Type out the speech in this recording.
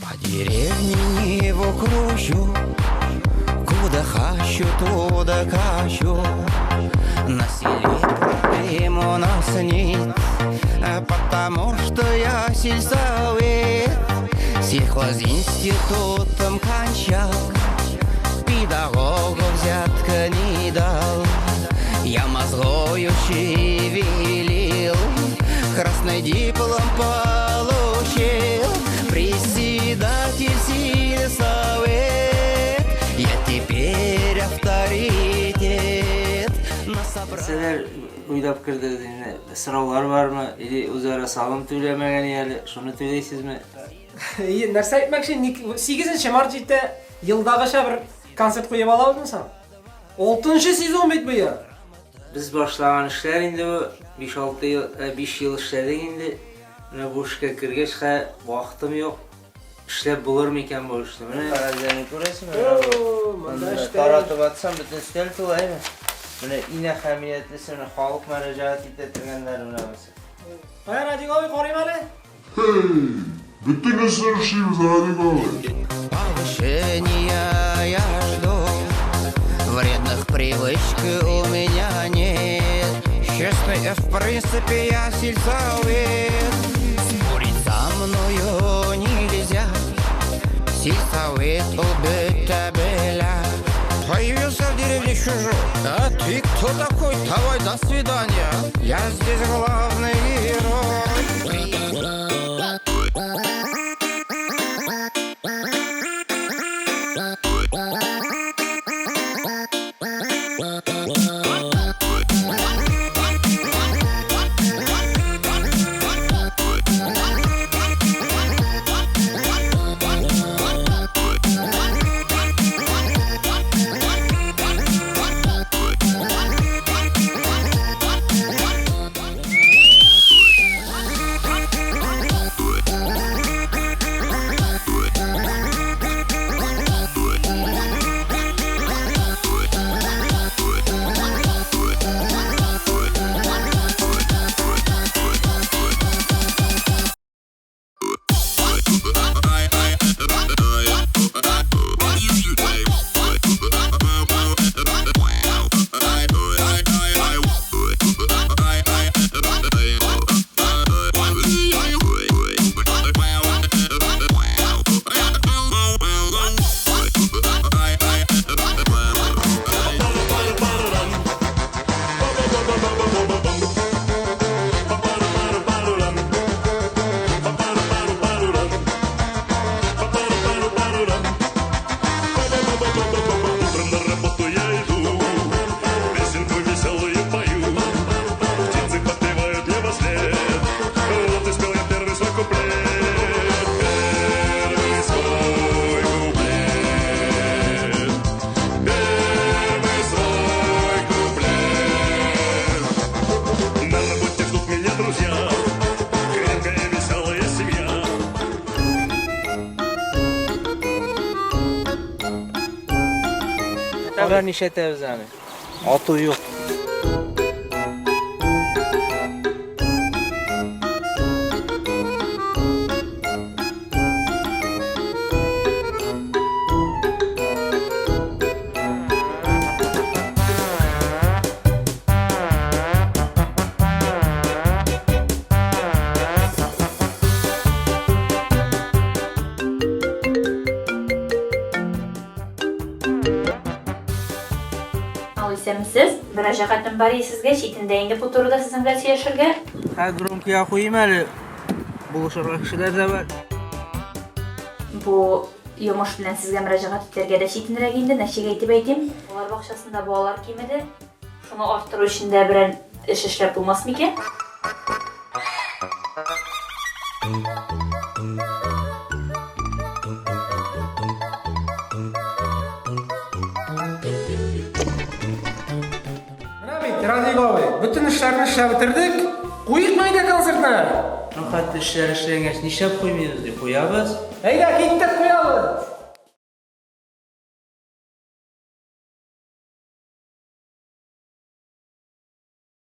По деревне Ниву кручу, куда хочу, туда качу. На селе проблем у нас нет, потому что я сельсовет. Сельхозинститутом кончал, педагогу взятка не дал. Я мозгою шевелил, красный диплом получил. Председатель сельсовет, я теперь авторитет. На собрании... Нәрсәләр уйлап кердегез инде? Сораулар бармы? Или үзара салым түләмәгән әле, шуны түләйсезме? Ие, нәрсә әйтмәкче, ник 8 март җитә, елдагыча бер концерт куеп алабызмы соң? Алтынчы сезон бит быел. Без башлаган эшләр инде бу 5-6 ел, 5 ел эшләдек инде. Менә бу эшкә кергәч, хә вакытым юк. Эшләп булыр микән бу эшне? Менә кәгазьләрне күрәсеңме? Монда эштә. Таратып атсам, бөтен өстәл тула, әйме? Менә иң әһәмиятлесе, менә халык мөрәҗәгать итә торганнары менә бусы. Кая, Радик абый, карыйм әле. Һей! Бөтен эшне эшлибез, Радик абый. Повышения я жду, вредных привычек у меня нет. Честный, в принципе, я сельсовет. Спорить со мною нельзя. Сельсовет убита беля. Появился в деревне чужой. А ты кто такой? Давай, до свидания. Я здесь главный герой. Утром на работу я иду, песенку веселую пою. Птицы подпевают мне во след. Вот и спел я первый свой куплет. Первый свой куплет. Первый свой куплет. На работе ждут меня друзья, крепкая веселая семья. Кара нишләтәбез аны? Ату юк. Ал исәнмесез. Мөрәҗәгатем бар и сезгә, читендә инде бу турыда сезнең белән сөйләшергә. Хәзер громкига куйыйм әле. Булышырга кешеләр дә бар. Бу йомыш белән сезгә мөрәҗәгать итәргә дә читенрәк инде, нәчек әйтеп әйтим. Балалар бакчасында балалар кимеде. Шуны арттыру өчен дә берәр эш эшләп булмас микән? Менә бит, Радик абый, бөтен эшләрне эшләп бетердек. Куйыкмы әйдә концертны? Ну, хәтта эшләр эшләнгәч, нишләп куймыйбыз ди? Куябыз. Әйдә, киттек, куябыз.